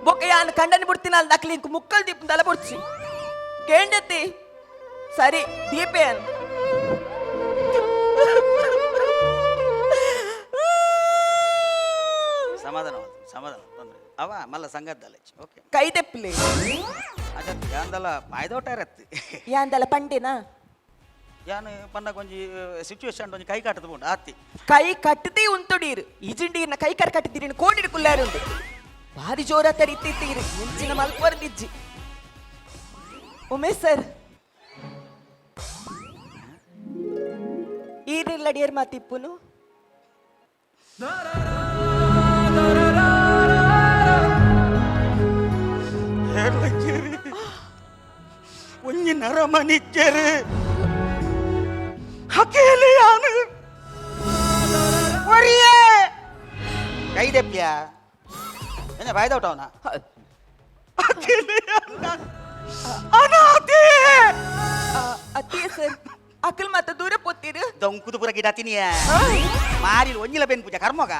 ಬೊಕ್ಕ ಯಾನ್ ಕಂಡನಿ ಬುಡ್ತಿನಾಲ್ ದಕ್ಲಿ ಇಂಕ್ ಮುಕ್ಕಲ್ ದೀಪ್ ದಲ ಬುಡ್ಚಿ ಕೇಂಡತಿ ಸರಿ ದೀಪೇನ್. ಸಮಾಧಾನ ಸಮಾಧಾನ ತೊಂದ್ರೆ ಅವ ಮಲ್ಲ ಸಂಗದ್ದಲ್ಲ. ಓಕೆ. ಕೈ ದೆಪ್ಪಲೆ. ಅಚ್ಚ, ಯಾಂದಲ ಪಾಯ್ದೋಟ ಇರತ್ತೆ. ಯಾಂದಲ ಪಂಡೆನಾ? ಯಾನ್ ಪನ್ನ ಕೊಂಜಿ ಸಿಚುವೇಶನ್ ಒಂಜಿ ಕೈ ಕಾಟದ ಪೋಂಡು ಆತಿ. ಕೈ ಕಟ್ಟದೇ ಉಂತುಡೀರು ಇಜಿಂಡೀರ್ನ ಕೈ ಕರ್ ಕಟ್ಟಿದ್ದೀರಿ ಕೋಡಿಡು ಕುಲ್ಲಾರುಂಡು ಭಾರಿ ಜೋರ ತರಿತ್ತಿತ್ತೀರು ಮುಂಚಿನ ಮಲ್ಪರ್ದಿಜ್ಜಿ. ಉಮೇಶ್ ಸರ್, ಈರಿಲ್ಲಡಿಯರ್ ಮಾತಿಪ್ಪುನು. ಒಂಜಿ ನರಮನಿಚ್ಚರು ಹಕೇಲಿಯಾನು ಒರಿಯೇ ಕೈ ದೆಪ್ಪಿಯ ಏನ ಬಾಯ್ದೌಟವನ ಅನಾಥೆ. ಅತ್ತಿಯ ಸರ್, ಅಕಲ್ ಮಾತ ದೂರ ಪೋತೀರು. ದೊಂಕುದು ಪುರ ಗಿಡ ತಿನಿಯ ಮಾರಿ ಒಂಜಿಲ ಬೆನ್ ಪೂಜೆ ಕರ್ಮಗ.